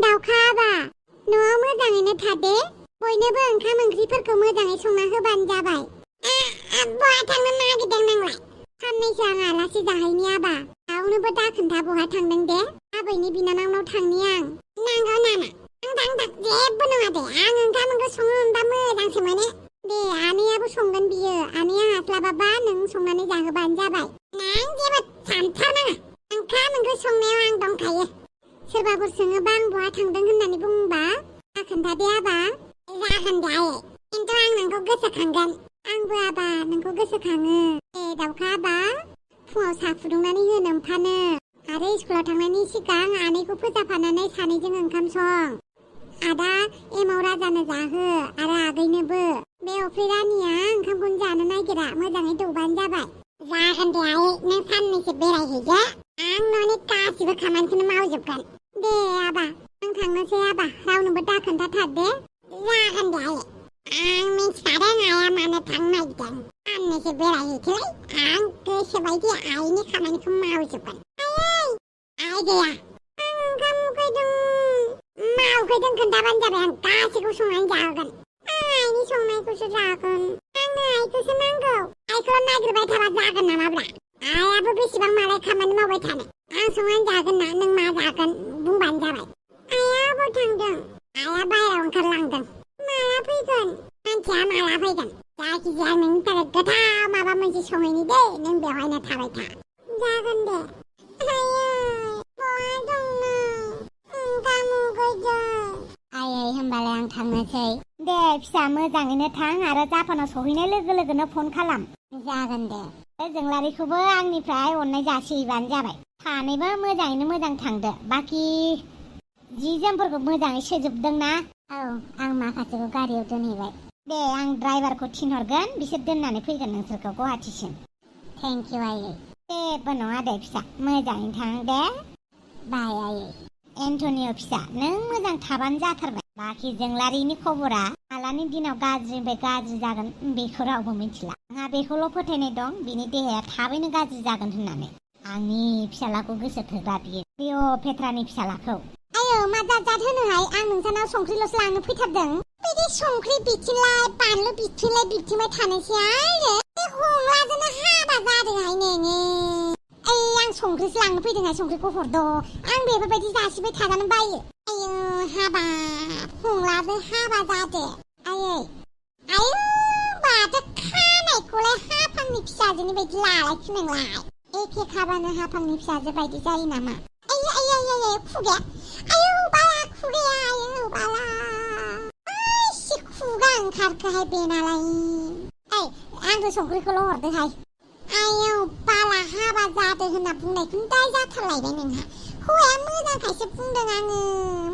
दाउखा बा न'आव मोजाङैनो थादे बयनोबो ओंखाम ओंख्रिफोरखौ मोजाङै संना होबानो जाबाय बहा थांनो नागिरदों नोंलाय साननैसो आं आलासि जाहैनि आबा रावनोबो दा खोन्था बहा थांदों दे आबैनि बिनानावनाव थांनि आं नांगौ नामा आं जेबो नङा दे आं ओंखाम ओंख्रि सङो होनबा मोजांसो मोनो दे आनैयाबो संगोन बियो आनैया हास्लाबाबा नों संनानै जाहोबानो जाबाय नों जेबो सानथारनाङा ओंखाम ओंख्रि संनायाव आं दंखायो सोरबाफोर सोङोबा आं बहा थांदों होननानै बुंबा खोन्थादे आबा जागोन दे आयै खिन्थु आं नोंखौ गोसोखांगोन आंबो आबा नोंखौ गोसोखाङो दाउखा आबा फुङाव साहा फुदुंनानै होनो ओमफानो आरो स्कुलाव थांनायनि सिगां आनैखौ फोजाफानानै सानैजों ओंखाम सं आदा एमाव राजानो जाहो आरो आगैनोबो बे अफ्रि रानिया ओंखामखौनो जानो नागिरा मोजाङै दौबानो जाबाय जागोन दे आयै नों साननैसो बेरायहैदो आं न'नि गासिबो खामानिखौनो मावजोबगोन दे आबा आं थांनोसै आबा रावनोबो दा खोन्थाथार दे जागोन दे आयै आं मिथिखादों आइया मानो थांनो नागिरदों साननैसो बेरायहैथोलै आं गोसोबायदि आइनि खामानिखौ मावजोबगोन आइ गैया आं ओंखाम उखैदों मा उखैदों खोन्थाबानो जाबाय आं गासैखौ संनानै जाहोगोन आइनि संनायखौसो जागोन आंनो आइखौसो नांगौ आइखौल' नागिरबाय थाबा जागोन नामाब्रा आइयाबो बेसेबां मालाय खामानि मावबाय थानो आं संनानै जागोन ना नों मा जागोन बुंबानो जाबाय आइया अबाव थांदों आइया बाहेरायाव ओंखारलांदों माला फैगोन मानसिया माला फैगोन जायखिजाया नोंनि थाखाय गोथाव माबा मोनसे संहैनि दे नों बेवहायनो थाबाय था जागोन दे आयै होमबालाय आं थांनोसै दे फिसा मोजाङैनो थां आरो जापानाव सहैनाय लोगो लोगोनो फन खालाम जागोन दे जोंलारिखौबो आंनिफ्राय अननाय जासिहैबानो जाबाय सानैबो मोजाङैनो मोजां थांदो बाखि जि जोमफोरखौ मोजाङै सोजोबदों ना औ आं माखासेखौ गारियाव दोनहैबाय दे आं ड्राइभारखौ थिनहरगोन बिसोर दोननानै फैगोन नोंसोरखौ गुवाहाटिसिम थेंक इउ आयै जेबो नङा दे फिसा मोजाङैनो थां दे बाय आयै एन्टनिय' फिसा नों मोजां थाबानो जाथारबाय बाखि जोंलारिनि खबरा मालानि दिनाव गाज्रिनिफ्राय गाज्रि जागोन बेखौ रावबो मिथिला आंहा बेखौल' फोथायनाय दं बिनि देहाया थाबैनो गाज्रि जागोन होननानै आंनि फिसालाखौ गोसो थोग्रा बियो पेट्रानि फिसालाखौ आयो मा जात होनोहाय आं नोंसानाव संख्रिल'सो लांनो फैथारदों बिदि संख्रि बिथिंलाय बानलु बिथिंबाय थानोसै आरो बे हंलाजोंनो हाबा जादोंहाय नोङो आं संख्रिसो लांनो फैदोंहाय संख्रिखौ हरद' आं बेफोरबायदि जासिबाय थाजानो बायो आयो हाबा हंलाजों हाबा जादो आयै माथो खानायखौलाय हाफांनि फिसाजोनि बायदि लालायखो नोंलाय एखे खाबानो हाफांनि फिसाजो बायदि जायो नामा आयै खुगाया खुगा ओंखारखोहाय बेनालाय आंनो संख्रिखौल' हरदोहाय आयौ बाला हाबा जादो होनना बुंनायखौनो दाय जाथारलायबाय नोंहा हौवाया मोजांखायसो बुंदों आङो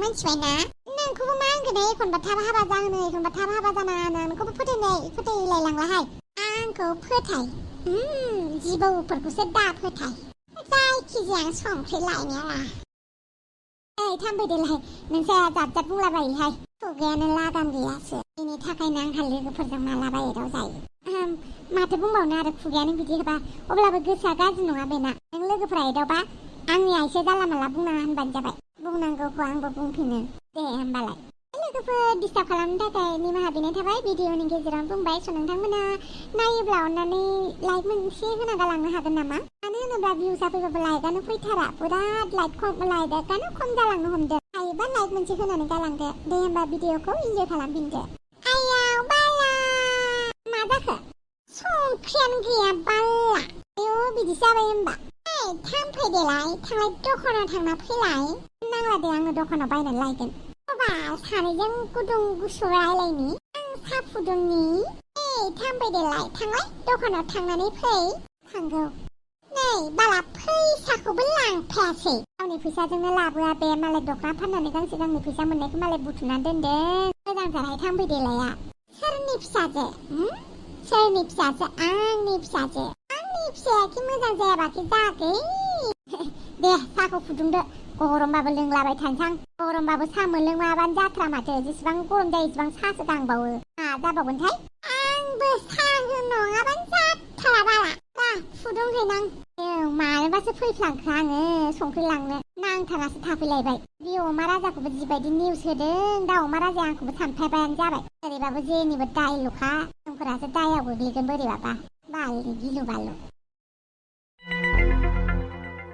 मिथिबायना नोंखौबो मा होनगोन एखनबा थाब हाबा जाहोनो एखनबा थाब हाबा जानाङा नोंखौबो फोथायलायलांलाहाय आंखौ फोथाय जिबौफोरखौसो दा फोथाय जायखिजाया संख्रि लायनायाला थांफैदोलाय नोंसा जात बुंलाबायोहाय खुगायानो लागाम गैयासो बेनि थाखायनो आंहा लोगोफोरजों मालाबा एदाव जायो माथो बुंबावनो आरो खुगायानो बिदि होबा अब्लाबो गोसोआ गाज्रि नङा बेना नों लोगोफोरा एदावबा आंनि आइसो जाला माला बुंनाङा होनबानो जाबाय बुंनांगौखौ आंबो बुंफिनो दे होमबालाय लोगोफोर डिस्टार्ब खालामनो थाखाय निमाहा बिनाय थाबाय भिडिअनि गेजेरावनो बुंबाय नोंथांमोना नायोब्ला अननानै लाइक मोनसे होना गालांनो हागोन नामा मानो होनोब्ला भिउसा फैबाबो लाइकआनो फैथारा बिराद लाइकआनो खम जालांनो हमदों हायोबा लाइक मोनसे होनानै गालांदो दे होमबा भिडिअखौ इन्जय खालामफिनदो आयाव बाला मा जाखो संख्रियानो गैया बाला बिदि जाबाय होमबा थांफैदेलाय थांलाय दखानाव थांना फैलाय नांला दे आङो दखानाव बायनानै लायगोन सानैजों गुदुं गुसु रायलायनि आं साहा फुदुंनि थांफैदेलाय थांलाय दखानाव थांनानै फै थांगौ नै बाला फैसाखौबो लांफायासै गावनि फैसाजोंनो लाबोआ बे मालाय दखना फाननानै गांसे गांनै फैसा मोननायखौ मालाय बुथुमनानै दोनदों मोजांथारहाय थांफैदेलाया सोरनि फिसाजो आंनि फिसायाखि मोजां जायाबाखि जायाखै दे साहाखौ फुदुंदो गरमबाबो लोंलाबाय थानसां गरमबाबो साहा मोनलोङाबानो जाथ्रा माथो जेसेबां गरम जायो एसेबां साहासो गांबावो मा जाबावगोनथाय आंबो साहा नङाबानो जाथारा बाला फुदुंहैनां मानोबासो फैफ्लांखो आङो संख्रि लांनो नांथारासो थाफैलायबाय बे अमा राजाखौबो जिबायदि निउस होदों दा अमा राजाया आंखौबो सानफायबायानो जाबाय ओरैबाबो जेनिबो दायल'खा जोंफोरासो दायाव गोग्लैगोन बोरैबाबा बालनि गिलु बालु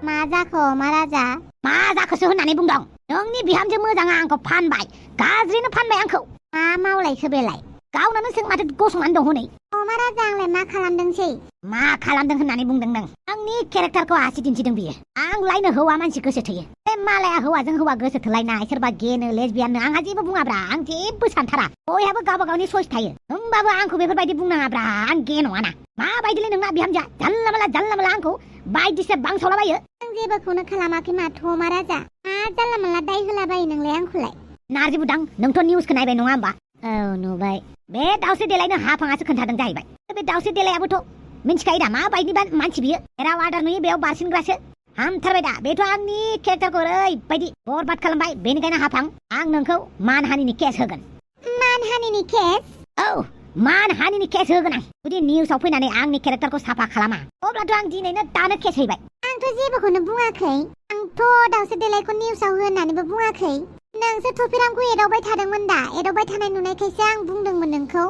मा जाखो अमा राजा मा जाखोसो होननानै बुंदों नोंनि बिहामजो मोजाङा आंखौ फानबाय गाज्रिनो फानबाय आंखौ मा मावलायखो बेलाय गावनानो सों माथो गसंनानै दं हनै अमा राजा आंलाय मा खालामदोंसै मा खालामदों होननानै बुंदों नों आंनि केरेक्टारखौ आसि दिन्थिदों बियो आं लायनो हौवा मानसि गोसो थोयो बे मालाया हौवाजों हौवा गोसो थोलायनाय सोरबा गेनो लेसबियाननो आंहा जेबो बुङाब्रा आं जेबो सानथारा बयहाबो गावबा गावनि चइस थायो होमबाबो आंखौ बेफोरबायदि बुंनाङाब्रा आं गे नङाना माबायदिलै नोंना बिहामजोआ जानला माला आंखौ बायदिसो बांसावलाबायो आं जेबोखौनो खालामाखै माथो अमा राजा मा जानला माला दाय होलाबायो नोंलाय आंखौलाय नारजि बुदां नोंथ' निउसखौ नायबाय नङा होमबा औ नुबाय बे दाउस्रि देलायनो हाफाङासो खोन्थादों जाहैबाय बे दाउस्रि देलायाबोथ' मिन्थिखायो दा माबायदि मानसि बियो जेराव आदार नुयो बेयाव बारसिनग्रासो हामथारबाय दा बेथ' आंनि केरेक्टारखौ ओरैबायदि बरबाद खालामबाय बेनिखायनो हाफां आं नोंखौ मानहानिनि केस होगोन मानहानिनि केस औ मानहानिनि केस होगोन आं जुदि निउसाव फैनानै आंनि केरेक्टारखौ साफा खालामा अब्लाथ' आं दिनैनो दानो केस हैबाय आंथ' जेबोखौनो बुङाखै आंथ' दाउस्रि देलायखौ निउसाव होननानैबो बुङाखै नोंसो थफिरामखौ एदावबाय थादोंमोन दा एदावबाय थानाय नुनायखायसो आं बुंदोंमोन नोंखौ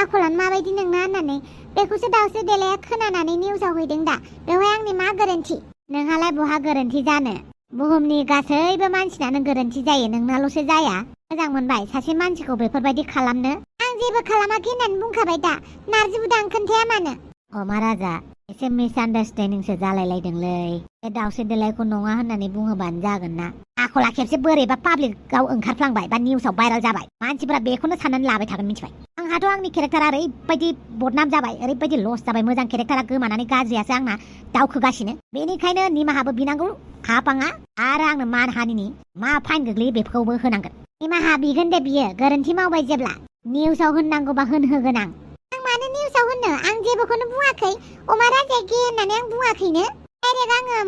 आखलानो माबायदि नोंना होननानै बेखौसो दाउस्रि देलाया खोनानानै निउसाव हैदों दा बेवहाय आंनि मा गोरोन्थि नोंहालाय बहा गोरोन्थि जानो बुहुमनि गासैबो मानसिनानो गोरोन्थि जायो नोंनाल'सो जाया मोजां मोनबाय सासे मानसिखौ बेफोरबायदि खालामनो आं जेबो खालामाखै होननानै बुंखाबाय दा नारजि बुदां खोन्थाया मानो अमा राजा एसे मिसआन्डारस्टेन्डिंसो जालायलायदोंलै बे दाउस्रि देलायखौ नङा होननानै बुङोबानो जागोन ना आखला खेबसे बोरैबा पाब्लिकआव ओंखारफ्लांबाय बा निउसाव भाइरेल जाबाय मानसिफोरा बेखौनो साननानै लाबाय थागोन मिथिबाय आंहाथ' आंनि केरेक्टारा ओरैबायदि बदनाम जाबाय ओरैबायदि लस जाबाय मोजां केरेक्टारा गोमानानै गाज्रियासो आंना दावखोगासिनो बेनिखायनो निमाहाबो बिनांगौ हाफाङा आरो आंनो मानहानिनि मा फाइन गोग्लैयो बेफोरखौबो होनांगोन निमाहा बिगोन दे बियो गोरोन्थि मावबाय जेब्ला निउसाव होननांगौबा होनहोगोन आं मानो निउसाव होननो आं जेबोखौनो बुङाखै अमा राजाया गे होननानै आं बुङाखैनो डाइरेक्ट आङो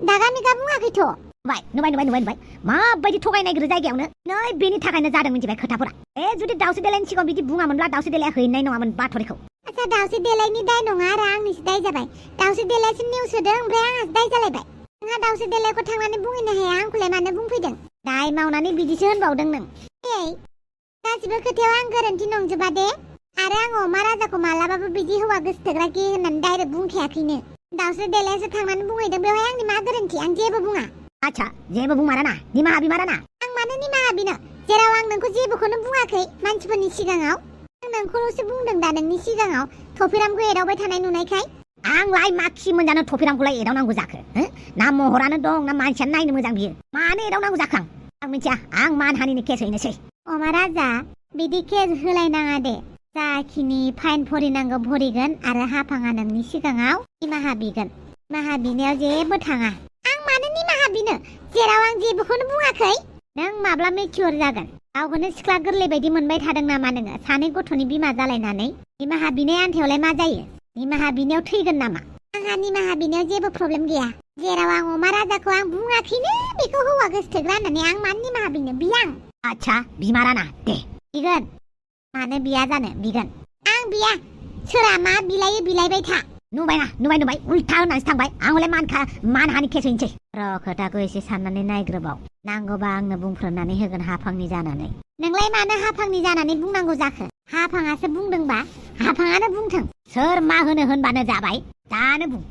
दागामिगा बुङाखैथ' नुबाय माबायदि थगायनायग्रो जायगायावनो नै बेनि थाखायनो जादों मिथिबाय खोथाफोरा जुदि दाउस्रि देलायनि सिगाङाव बिदि बुङामोनब्ला दाउस्रि देलाया हैनाय नङामोन बाथरिखौ आच्छा दाउस्रि देलायनि दाय नङा आरो आंनिसो दाय जाबाय दाउस्रि देलायसो निउस होदों ओमफ्राय आंहासो दाय जालायबाय नोंहा दाउस्रि देलायखौ थांनानै बुंहैनो हाया आंखौलाय मानो बुंफैदों दाय मावनानै बिदिसो होनबावदों नों गासिबो खोथायाव आं गोरोन्थि नंजोबा दे आरो आं अमा राजाखौ मालाबाबो बिदि हौवा गोसोथोग्रा गे होननानै डाइरेक्ट बुंखायाखैनो दाउस्रि देलायासो थांनानै बुंहैदों बेवहाय आंनि मा गोरोन्थि आं जेबो बुङा आच्छा जेबो बुंमाराना निमाहा बिमाराना आं मानो निमाहा बिनो जेराव आं नोंखौ जेबोखौनो बुङाखै मानसिफोरनि सिगाङाव आं नोंखौल'सो बुंदों दा नोंनि सिगाङाव थफिरामखौ एदावबाय थानाय नुनायखाय आंलाय मा खि मोनजानो थफिरामखौलाय एदावनांगौ जाखो ना महरानो दं ना मानसियानो नायनो मोजां बियो मानो एदावनांगौ जाखो आं मिथिया आं मानहानिनि केस हैनोसै अमा राजा बिदि केस होलायनाङा दे जाखिनि फाइन भरिनांगौ भरिगोन आरो हाफाङा नोंनि सिगाङाव निमाहा बिगोन निमाहा बिनायाव जेबो थाङा आं मानो निमाहा बिनो जेराव आं जेबोखौनो बुङाखै नों माब्ला मेच्युर जागोन गावखौनो सिख्ला गोरलै बायदि मोनबाय थादों नामा नोङो सानै गथ'नि बिमा जालायनानै निमाहा बिनाय आन्थायावलाय मा जायो निमाहा बिनायाव थैगोन नामा आंहा निमाहा बिनायाव जेबो प्रब्लेम गैया जेराव आं अमा राजाखौ आं बुङाखैनो बेखौ हौवा गोसोथोग्रा होननानै आं मानो निमाहा बिनो बिया आं आच्छा बिमाराना दे बिगोन मानो बिया जानो बिगोन आं बिया सोरा मा बिलायो बिलायबाय था नुबाय उल्था होननानैसो थांबाय आं हले मानहानि केस हैनोसै र' खोथाखौ एसे साननानै नायग्रोबाव नांगौबा आंनो बुंफ्रोमनानै होगोन हाफांनि जानानै नोंलाय मानो हाफांनि जानानै बुंनांगौ जाखो हाफाङासो बुंदोंबा हाफाङानो बुंथों सोर मा होनबानो जाबाय दानो बुं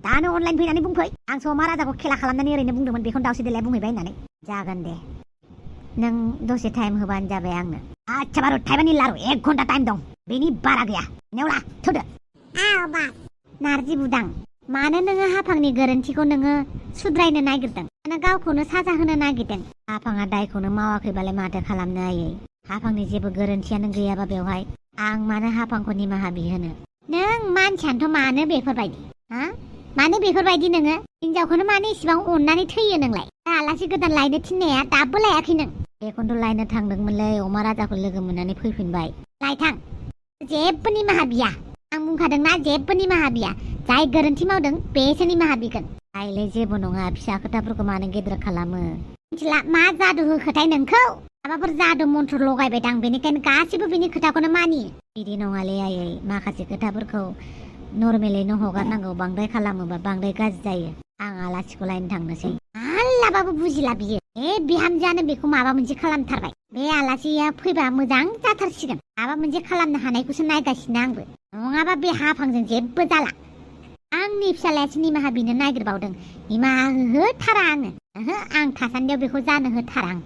दानो अनलाइन फैनानै बुंफै आं अमा राजाखौ खेला खालामनानै ओरैनो बुंदोंमोन बेखौनो दाउस्रि देलाया बुंहैबाय होननानै जागोन दे नों दसे टाइम होबानो जाबाय आंनो आच्छा बारु टाइमानि लारु 1 घन्टा टाइम दं बेनि बारा गैया नेवला थुदो नारजि बुदां मानो नोङो हाफांनि गोरोन्थिखौ नोङो सुद्रायनो नागिरदों मानो गावखौनो साजा होनो नागिरदों हाफाङा दायखौनो मावाखैबालाय माथो खालामनो हायो हाफांनि जेबो गोरोन्थियानो गैयाबा बेवहाय आं मानो हाफांखौ निमाहा बिहोनो नों मानसियानोथ' मानो बेफोरबायदि मानो बेफोरबायदि नोङो हिनजावखौनो मानो इसिबां अननानै थैयो नोंलाय आलासि गोदान लायनो थिननाया दाबो लायाखै नों बेखौनोथ' लायनो थांदोंमोनलै अमा राजाखौ लोगो मोननानै फैफिनबाय लायथां जेबो निमाहा बिया आं बुंखादोंना जेबो निमाहा बिया जाय गोरोन्थि मावदों बेसो निमाहा बिगोन आइले जेबो नङा फिसा खोथाफोरखौ मानो गेदेर खालामो मिथिला मा जादु होखोथाय नोंखौ माबाफोर जादु मन्त्र लगायबाय दां बेनिखायनो गासिबो बिनि खोथाखौनो मानियो बिदि नङालै आयै माखासे खोथाफोरखौ नर्मेलैनो हगारनांगौ बांद्राय खालामोबा बांद्राय गाज्रि जायो आं आलासिखौ लायनो थांनोसै बुजाबाबो बुजिला बियो बिहामजोआनो बेखौ माबा मोनसे खालामथारबाय बे आलासिया फैबा मोजां जाथारसिगोन माबा मोनसे खालामनो हानायखौसो नायगासिनो आंबो नङाबा बे हाफांजों जेबो जाला आंनि फिसालायासो निमाहा बिनो नागिरबावदों निमाहा होथारा आङो आं थासान्दियाव बेखौ जानो होथारा आं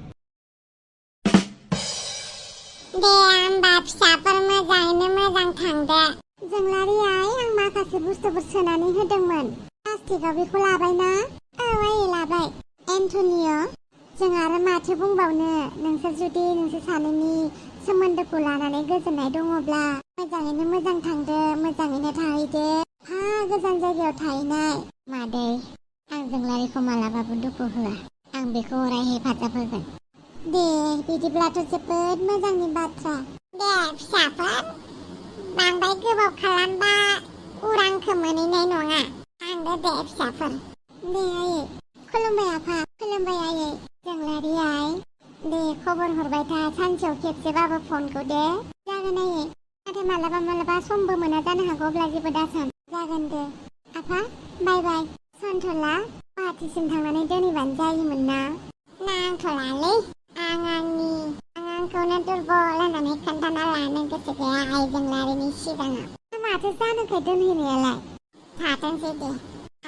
दे होमबा फिसाफोर मोजाङैनो मोजां थांदो जोंलारि आइ आं माखासे बुस्थुफोर सोनानै होदोंमोन प्लास्टिकआव बेखौ लाबायना औ आइ लाबाय एन्टनिय' जों आरो माथो बुंबावनो नोंसोर जुदि नोंसोर सानैनि सोमोन्दोखौ लानानै गोजोननाय दङब्ला मोजाङैनो मोजां थांदो मोजाङैनो थाहैदो गोजान जायगायाव थाहैनाय मादै आं जोंलारिखौ मालाबाबो दुखु होआ आं बेखौ अराय हेफाजाब होगोन दे बिदिब्लाथ' जोबोद मोजांनि बाथ्रा दे फिसाफोर बांद्राय गोबाव खालामबा उरांखौ मोनहैनाय नङा थांदो दे फिसाफोर दे आयै खुलुमबाय आफा खुलुमबाय आयै जोंलारि आइ दे खबर हरबाय था सानसेयाव खेबसेबाबो फनखौ दे जागोन आयै नाथाय मालाबा समबो मोना जानो हागौ अब्ला जेबो दासान जागोन दे आफा बाय बाय सनथला गुवाहाटिसिम थांनानै दोनहैबानो जायोमोन ना नांथ'लालै आंखौनो दुरबल होननानै खोन्थाना लानो गोसो गैया आइ जोंलारिनि सिगाङाव माथो जानोखाय दोनहैनायालाय थाथोंसै दे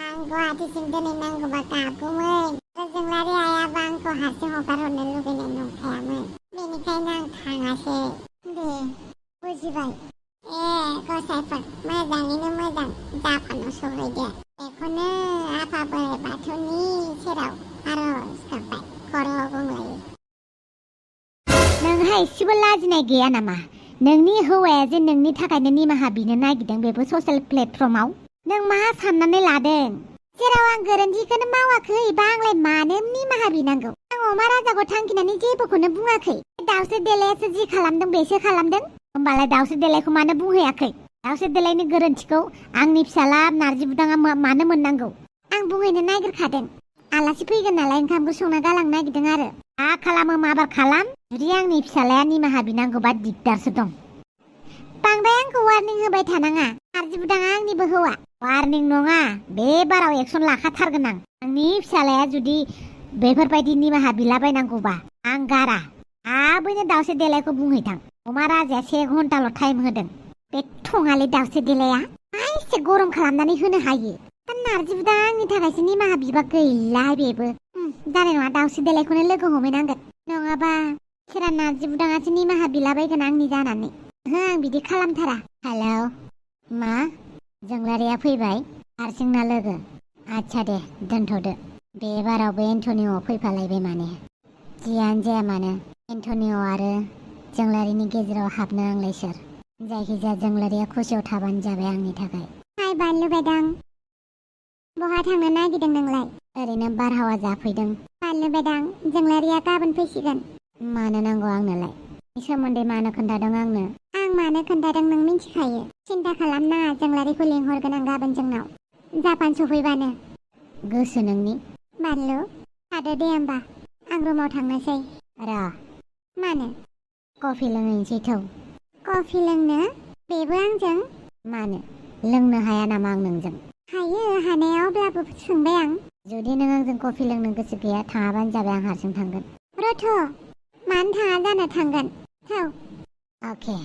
आं गुवाहाटिसिम दोनहैनांगौबा गाबगौमोन जोंलारि आइयाबो आंखौ हारसिं हगार हरनो लुबैनाय नंखायामोन बेनिखायनो आं थाङासै दे बुजिबाय गसाइफोर मोजाङैनो मोजां जापानाव सहैदो बेखौनो आफा बोराइ बाथौनि सेराव आर'ज गाबबाय खर' गंलायै नोंहा एसेबो लाजिनाय गैया नामा नोंनि हौवाया जे नोंनि थाखायनो निमाहा बिनो नागिरदों बेबो ससियेल प्लेटफर्माव नों मा साननानै लादों जेराव आं गोरोन्थिखौनो मावाखै बा आंलाय मानो निमाहा बिनांगौ आं अमा राजाखौ थांखिनानै जेबोखौनो बुङाखै दाउस्रि देलायासो जि खालामदों बेसो खालामदों होमबालाय दाउस्रि देलायखौ मानो बुंहैयाखै दाउस्रि देलायनि गोरोन्थिखौ आंनि फिसाला नारजि बुदाङा मानो मोननांगौ आं बुंहैनो नागिरखादों आलासि फैगोन नालाय ओंखामबो संना गालांनो नागिरदों आरो मा खालामो माबार खालाम जुदि आंनि फिसालाया निमाहा बिनांगौबा दिगदारसो दं बांद्राय आंखौ वार्निं होबाय थानाङा नारजि बुदाङा आंनिबो हौवा वार्निं नङा बे बाराव एक्सन लाखाथारगोन आं आंनि फिसालाया जुदि बेफोरबायदि निमाहा बिलाबायनांगौबा आं गारा थाबैनो दाउस्रि देलायखौ बुंहैथां अमा राजाया 1 घन्टाल' टाइम होदों बे थङाले दाउस्रि देलाया एसे गरम खालामनानै होनो हायो नारजि बुदां आंनि थाखायसो निमाहा बिबा गैला बेबो जानाय नङा दाउस्रि देलायखौनो लोगो हमहैनांगोन नङाबा सोरा नारजि बुदाङासो निमाहा बिलाबायगोन आंनि जानानै आं बिदि खालामथारा हेलौ मा जोंलारिया फैबाय हारसिंना लोगो आच्छा दे दोनथ'दो बे बारावबो एन्टनिअ फैफालायबाय माने जियानो जाया मानो एन्टनिअ आरो जोंलारिनि गेजेराव हाबनो आंलाय सोर जायखिजाया जोंलारिया खुसियाव थाबानो जाबाय आंनि थाखाय हाय बानलु बेदां बहा थांनो नागिरदों नोंलाय ओरैनो बारहावा जाफैदों बानलु बेदां जोंलारिया गाबोन फैसिगोन मानो नांगौ आंनोलाय सोमोन्दै मानो खोन्थादों आंनो आं मानो खोन्थादों नों मिथिखायो सिन्था खालामनाङा जोंलारिखौ लिंहरगोन आं गाबोन जोंनाव जापान सफैबानो गोसो नोंनि बानलु थादो दे होमबा आं रुमाव थांनोसै र' मानो कफि लोंहैनोसै थौ कफि लोंनो बेबो आंजों मानो लोंनो हाया नामा आं नोंजों हायो हानाया अब्लाबो सोंबाय आं जुदि नों आंजों कफि लोंनो गोसो गैया थाङाबानो जाबाय आं हारसिं थांगोन रथ' मानो थाङा जानो थांगोन थौ अके